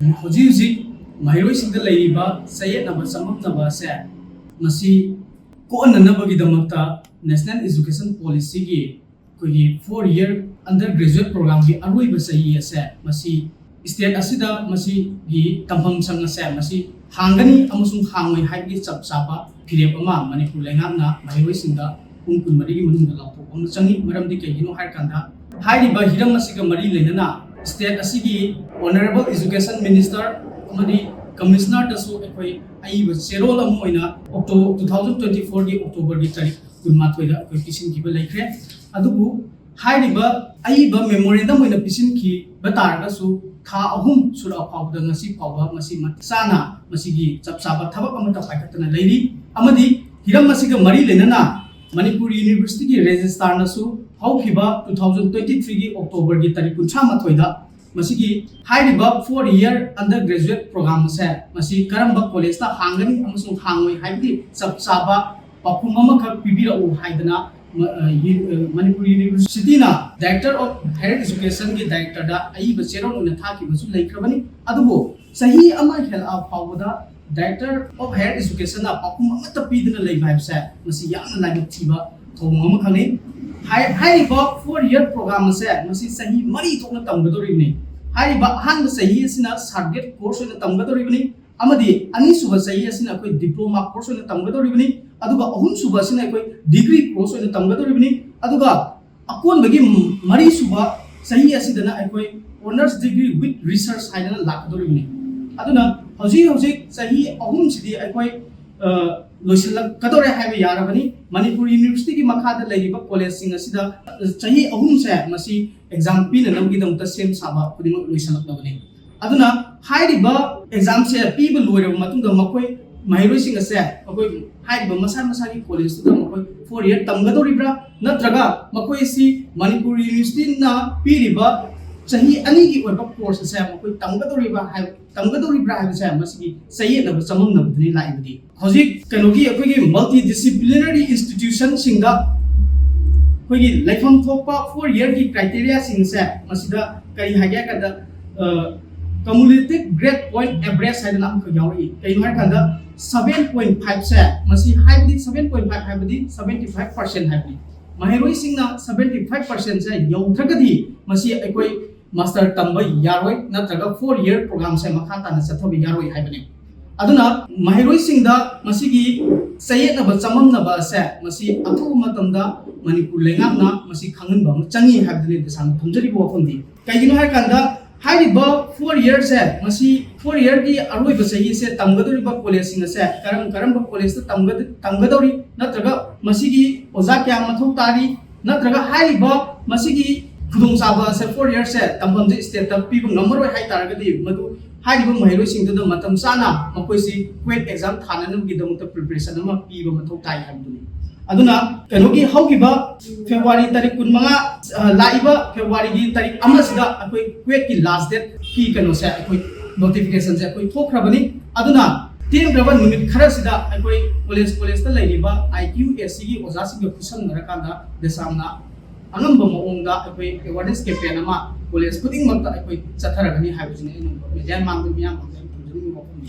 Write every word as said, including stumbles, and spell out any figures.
ꯍꯧꯖꯤꯛ ꯍꯧꯖꯤꯛ ꯃꯍꯩꯔꯣꯏꯁꯤꯡꯗ ꯂꯩꯔꯤꯕ ꯆꯌꯦꯠꯅꯕ ꯆꯃꯝꯅꯕ ꯑꯁꯦ ꯃꯁꯤ ꯀꯣꯛꯍꯟꯅꯅꯕꯒꯤꯗꯃꯛꯇ National Education Policyꯒꯤ ꯑꯩꯈꯣꯏꯒꯤ four year undergraduate programꯒꯤ ꯑꯔꯣꯏꯕ ꯆꯍꯤ ꯑꯁꯦ ꯃꯁꯤ state ꯑꯁꯤꯗ ꯃꯁꯤꯒꯤ ꯇꯝꯐꯝ ꯁꯪ ꯑꯁꯦ ꯃꯁꯤ ꯍꯥꯡꯒꯅꯤ ꯑꯃꯁꯨꯡ ꯍꯥꯡꯉꯣꯏ ꯍꯥꯏꯕꯒꯤ ꯆꯞ ꯆꯥꯕ ꯐꯤꯔꯦꯞ ꯑꯃ ꯃꯅꯤꯄꯨꯔ ꯂꯩꯉꯥꯛꯅ ꯃꯍꯩꯔꯣꯏꯁꯤꯡꯗ ꯄꯨꯡ ꯀꯨꯟꯃꯔꯤꯒꯤ ꯃꯅꯨꯡꯗ ꯂꯥꯎꯊꯣꯛꯄ ꯑꯃ ꯆꯪꯏ꯫ ꯃꯔꯝꯗꯤ ꯀꯩꯒꯤꯅꯣ ꯍꯥꯏꯔꯀꯥꯟꯗ ꯍꯥꯏꯔꯤꯕ ꯍꯤꯔꯝ ꯑꯁꯤꯒ ꯃꯔꯤ ꯂꯩꯅꯅ state ꯑꯁꯤꯒꯤ Honourable Education Minister ꯑꯃꯗꯤ Commissionerꯗꯁꯨ ꯑꯩꯈꯣꯏ ꯑꯏꯕ ꯆꯦꯔꯣꯜ ꯑꯃ ꯑꯣꯏꯅ ꯑꯣꯛꯇꯣ two thousand twenty fourꯒꯤ Octoberꯒꯤ ꯇꯥꯔꯤꯛ ꯀꯨꯟꯃꯥꯊꯣꯏꯗ ꯑꯩꯈꯣꯏ ꯄꯤꯁꯤꯟꯈꯤꯕ ꯂꯩꯈ꯭ꯔꯦ꯫ ꯑꯗꯨꯕꯨ ꯍꯥꯏꯔꯤꯕ ꯑꯏꯕ memorandum ꯑꯣꯏꯅ ꯄꯤꯁꯤꯟꯈꯤꯕ ꯇꯥꯔꯒꯁꯨ ꯊꯥ ꯑꯍꯨꯝ ꯁꯨꯔꯛꯑ ꯐꯥꯎꯕꯗ ꯉꯁꯤ ꯐꯥꯎꯕ ꯃꯁꯤ ꯃꯇꯤꯛ ꯆꯥꯅ ꯃꯁꯤꯒꯤ ꯆꯞ ꯆꯥꯕ ꯊꯕꯛ ꯑꯃꯠꯇ ꯄꯥꯏꯈꯠꯇꯅ ꯂꯩꯔꯤ꯫ ꯑꯃꯗꯤ ꯍꯤꯔꯝ ꯑꯁꯤꯒ ꯃꯔꯤ ꯂꯩꯅꯅ ꯃꯅꯤꯄꯨꯔ Universityꯒꯤ Registrarꯅꯁꯨ ꯍꯧꯈꯤꯕ two thousand twenty threeꯒꯤ Octoberꯒꯤ ꯇꯥꯔꯤꯛ ꯀꯨꯟꯊ꯭ꯔꯥ ꯃꯥꯊꯣꯏꯗ ꯃꯁꯤꯒꯤ ꯍꯥꯏꯔꯤꯕ four year undergraduate program ꯑꯁꯦ ꯃꯁꯤ ꯀꯔꯝꯕ collegeꯇ ꯍꯥꯡꯒꯅꯤ ꯑꯃꯁꯨꯡ ꯍꯥꯡꯉꯣꯏ ꯍꯥꯏꯕꯒꯤ ꯆꯞ ꯆꯥꯕ ꯄꯥꯎꯈꯨꯝ ꯑꯃꯈꯛ ꯄꯤꯕꯤꯔꯛꯎ ꯍꯥꯏꯗꯅ ꯃ-, ꯑ, ꯌꯨ-, ꯑ, ꯃꯅꯤꯄꯨꯔ Universityꯅ Director of Higher Educationꯒꯤ Directorꯗ ꯑꯏꯕ ꯆꯦꯔꯣꯜ ꯑꯣꯏꯅ ꯊꯥꯈꯤꯕꯁꯨ ꯂꯩꯈ꯭ꯔꯕꯅꯤ꯫ ꯑꯗꯨꯕꯨ ꯆꯍꯤ ꯑꯃ ꯍꯦꯜꯂꯛꯑ ꯐꯥꯎꯕꯗ Director of Higher Educationꯅ ꯄꯥꯎꯈꯨꯝ ꯑꯃꯠꯇ ꯄꯤꯗꯅ ꯂꯩꯕ ꯍꯥꯏꯕꯁꯦ ꯃꯁꯤ ꯌꯥꯝꯅ ꯂꯥꯏꯕꯛ ꯊꯤꯕ ꯊꯧꯑꯣꯡ ꯑꯃꯈꯛꯅꯤ꯫ ꯍꯥꯏ-, ꯍꯥꯏꯔꯤꯕ four year program ꯑꯁꯦ ꯃꯁꯤ ꯆꯍꯤ ꯃꯔꯤ ꯊꯣꯛꯅ ꯇꯝꯒꯗꯧꯔꯤꯕꯅꯤ꯫ ꯍꯥꯏꯔꯤꯕ ꯑꯍꯥꯟꯕ ꯆꯍꯤ ꯑꯁꯤꯅ subject course ꯑꯣꯏꯅ ꯇꯝꯒꯗꯧꯔꯤꯕꯅꯤ, ꯑꯃꯗꯤ ꯑꯅꯤꯁꯨꯕ ꯆꯍꯤ ꯑꯁꯤꯅ ꯑꯩꯈꯣꯏ diploma course ꯑꯣꯏꯅ ꯇꯝꯒꯗꯧꯔꯤꯕꯅꯤ, ꯑꯗꯨꯒ ꯑꯍꯨꯝꯁꯨꯕ ꯑꯁꯤꯅ ꯑꯩꯈꯣꯏ degree course ꯑꯣꯏꯅ ꯇꯝꯒꯗꯧꯔꯤꯕꯅꯤ, ꯑꯗꯨꯒ ꯑꯀꯣꯟꯕꯒꯤ ꯃꯔꯤꯁꯨꯕ ꯆꯍꯤ ꯑꯁꯤꯗꯅ ꯑꯩꯈꯣꯏ Honours Degree with Research ꯍꯥꯏꯗꯅ ꯂꯥꯛꯀꯗꯧꯔꯤꯕꯅꯤ꯫ ꯑꯗꯨꯅ ꯍꯧꯖꯤꯛ ꯍꯧꯖꯤꯛ ꯆꯍꯤ ꯑꯍꯨꯝꯁꯤꯗꯤ ꯑꯩꯈꯣꯏ, ꯑ, ꯂꯣꯏꯁꯤꯜꯂꯛꯀꯗꯧꯔꯦ ꯍꯥꯏꯕ ꯌꯥꯔꯕꯅꯤ꯫ ꯃꯅꯤꯄꯨꯔ Universityꯒꯤ ꯃꯈꯥꯗ ꯂꯩꯔꯤꯕ college ꯁꯤꯡ ꯑꯁꯤꯗ ꯆꯍꯤ ꯑꯍꯨꯝꯁꯦ ꯃꯁꯤ exam ꯄꯤꯅꯅꯕꯒꯤꯗꯃꯛꯇ ꯁꯦꯝ ꯁꯥꯕ ꯈꯨꯗꯤꯡꯃꯛ ꯂꯣꯏꯁꯤꯜꯂꯛꯂꯕꯅꯤ꯫ ꯑꯗꯨꯅ ꯍꯥꯏꯔꯤꯕ exam ꯁꯦ ꯄꯤꯕ ꯂꯣꯏꯔꯕ ꯃꯇꯨꯡꯗ ꯃꯈꯣꯏ ꯃꯍꯩꯔꯣꯏꯁꯤꯡ ꯑꯁꯦ ꯃꯈꯣꯏ ꯍꯥꯏꯔꯤꯕ ꯃꯁꯥ ꯃꯁꯥꯒꯤ college ꯇꯨꯗ ꯃꯈꯣꯏ four year ꯇꯝꯒꯗꯧꯔꯤꯕ꯭ꯔꯥ, ꯅꯠꯇ꯭ꯔꯒ ꯃꯈꯣꯏ ꯑꯁꯤ ꯃꯅꯤꯄꯨꯔ Universityꯅ ꯄꯤꯔꯤꯕ ꯆꯍꯤ ꯑꯅꯤꯒꯤ ꯑꯣꯏꯕ course ꯑꯁꯦ ꯃꯈꯣꯏ ꯇꯝꯒꯗꯧꯔꯤꯕ꯭ꯔꯥ ꯍꯥꯏ-, ꯇꯝꯒꯗꯧꯔꯤꯕ꯭ꯔꯥ ꯍꯥꯏꯕꯁꯦ ꯃꯁꯤꯒꯤ ꯆꯌꯦꯠꯅꯕ ꯆꯃꯝꯅꯕꯗꯨꯅꯤ ꯂꯥꯛꯏꯕꯗꯤ꯫ ꯍꯧꯖꯤꯛ ꯀꯩꯅꯣꯒꯤ ꯑꯩꯈꯣꯏꯒꯤ multidisciplinary institution ꯁꯤꯡꯗ ꯑꯩꯈꯣꯏꯒꯤ ꯂꯩꯐꯝ ꯊꯣꯛꯄ four year ꯒꯤ criteria ꯁꯤꯡꯁꯦ ꯃꯁꯤꯗ ꯀꯔꯤ ꯍꯥꯏꯒꯦ ꯍꯥꯏ ꯀꯥꯟꯗ, ꯑ, Cumulative grade point average ꯍꯥꯏꯗꯅ ꯑꯃꯈꯛ ꯌꯥꯎꯔꯛꯏ꯫ ꯀꯩꯅꯣ ꯍꯥꯏꯔꯀꯥꯟꯗ seven point five ꯁꯦ, ꯃꯁꯤ ꯍꯥꯏꯕꯗꯤ seven point five ꯍꯥꯏꯕꯗꯤ seventy five percent ꯍꯥꯏꯕꯅꯤ꯫ ꯃꯍꯩꯔꯣꯏꯁꯤꯡꯅ seventy five percent ꯁꯦ ꯌꯧꯗ꯭ꯔꯒꯗꯤ ꯃꯁꯤ ꯑꯩꯈꯣꯏ master ꯇꯝꯕ ꯌꯥꯔꯣꯏ, ꯅꯠꯇ꯭ꯔꯒ four year program ꯁꯦ ꯃꯈꯥ ꯇꯥꯅ ꯆꯠꯊꯕ ꯌꯥꯔꯣꯏ ꯍꯥꯏꯕꯅꯤ꯫ ꯑꯗꯨꯅ ꯃꯍꯩꯔꯣꯏꯁꯤꯡꯗ ꯃꯁꯤꯒꯤ ꯆꯌꯦꯠꯅꯕ ꯆꯃꯝꯅꯕ ꯑꯁꯦ ꯃꯁꯤ ꯑꯊꯨꯕ ꯃꯇꯝꯗ ꯃꯅꯤꯄꯨꯔ ꯂꯩꯉꯥꯛꯅ ꯃꯁꯤ ꯈꯪꯍꯟꯕ ꯑꯃ ꯆꯪꯏ ꯍꯥꯏꯕꯗꯨꯅꯤ ꯗꯦꯁꯥꯝꯅ ꯊꯝꯖꯔꯤꯕ ꯋꯥꯐꯝꯗꯤ꯫ ꯀꯩꯒꯤꯅꯣ ꯍꯥꯏꯔꯀꯥꯟꯗ ꯍꯥꯏꯔꯤꯕ four year ꯁꯦ, ꯃꯁꯤ four year ꯒꯤ ꯑꯔꯣꯏꯕ ꯆꯍꯤꯁꯦ ꯇꯝꯒꯗꯧꯔꯤꯕ college ꯁꯤꯡ ꯑꯁꯦ ꯀꯔꯝ ꯀꯔꯝꯕ college ꯇ ꯇꯝꯒꯗ-, ꯇꯝꯒꯗꯧꯔꯤ, ꯅꯠꯇ꯭ꯔꯒ ꯃꯁꯤꯒꯤ ꯑꯣꯖꯥ ꯀꯌꯥ ꯃꯊꯧ ꯇꯥꯔꯤ, ꯅꯠꯇ꯭ꯔꯒ ꯍꯥꯏꯔꯤꯕ ꯃꯁꯤꯒꯤ ꯈꯨꯗꯣꯡꯆꯥꯕ ꯑꯁꯦ four year ꯁꯦ ꯇꯝꯐꯝꯁꯦ state ꯇ ꯄꯤꯕ ꯉꯝꯃꯔꯣꯏ ꯍꯥꯏ ꯇꯥꯔꯒꯗꯤ, ꯃꯗꯨ ꯍꯥꯏꯔꯤꯕ ꯃꯍꯩꯔꯣꯏꯁꯤꯡꯗꯨꯗ ꯃꯇꯝ ꯆꯥꯅ ꯃꯈꯣꯏꯁꯤ CUET exam ꯊꯥꯅꯅꯕꯒꯤꯗꯃꯛꯇ preparation ꯑꯃ ꯄꯤꯕ ꯃꯊꯧ ꯇꯥꯏ ꯍꯥꯏꯕꯗꯨꯅꯤ꯫ ꯑꯗꯨꯅ ꯀꯩꯅꯣꯒꯤ ꯍꯧꯈꯤꯕ February ꯇꯥꯔꯤꯛ ꯀꯨꯟꯃꯉꯥ, ꯑ, ꯂꯥꯛꯏꯕ February ꯒꯤ ꯇꯥꯔꯤꯛ ꯑꯃꯁꯤꯗ ꯑꯩꯈꯣꯏ CUET ꯀꯤ last date ꯀꯤ ꯀꯩꯅꯣꯁꯦ, ꯑꯩꯈꯣꯏ notification ꯁꯦ ꯑꯩꯈꯣꯏ ꯊꯣꯛꯈ꯭ꯔꯕꯅꯤ꯫ ꯑꯗꯨꯅ ꯇꯦꯟꯈ꯭ꯔꯕ ꯅꯨꯃꯤꯠ ꯈꯔꯁꯤꯗ ꯑꯩꯈꯣꯏ college, college ꯇ ꯂꯩꯔꯤꯕ IQAC ꯒꯤ ꯑꯣꯖꯥꯁꯤꯡꯒ ꯈꯨꯠꯁꯝꯅꯔꯀꯥꯟꯗ ꯗꯦꯁꯥꯝꯅ ꯑꯉꯝꯕ ꯃꯑꯣꯡꯗ ꯑꯩꯈꯣꯏ awareness campaign ꯑꯃ college ꯈꯨꯗꯤꯡꯃꯛꯇ ꯑꯩꯈꯣꯏ ꯆꯠꯊꯔꯒꯅꯤ ꯍꯥꯏꯕꯁꯤꯅꯤ ꯑꯩꯅ media ꯃꯥꯡꯗ, ꯃꯤꯌꯥꯝ ꯃꯥꯡꯗ ꯑꯩꯅ ꯊꯝꯖꯅꯤꯡꯕ ꯋꯥꯐꯝꯅꯤ꯫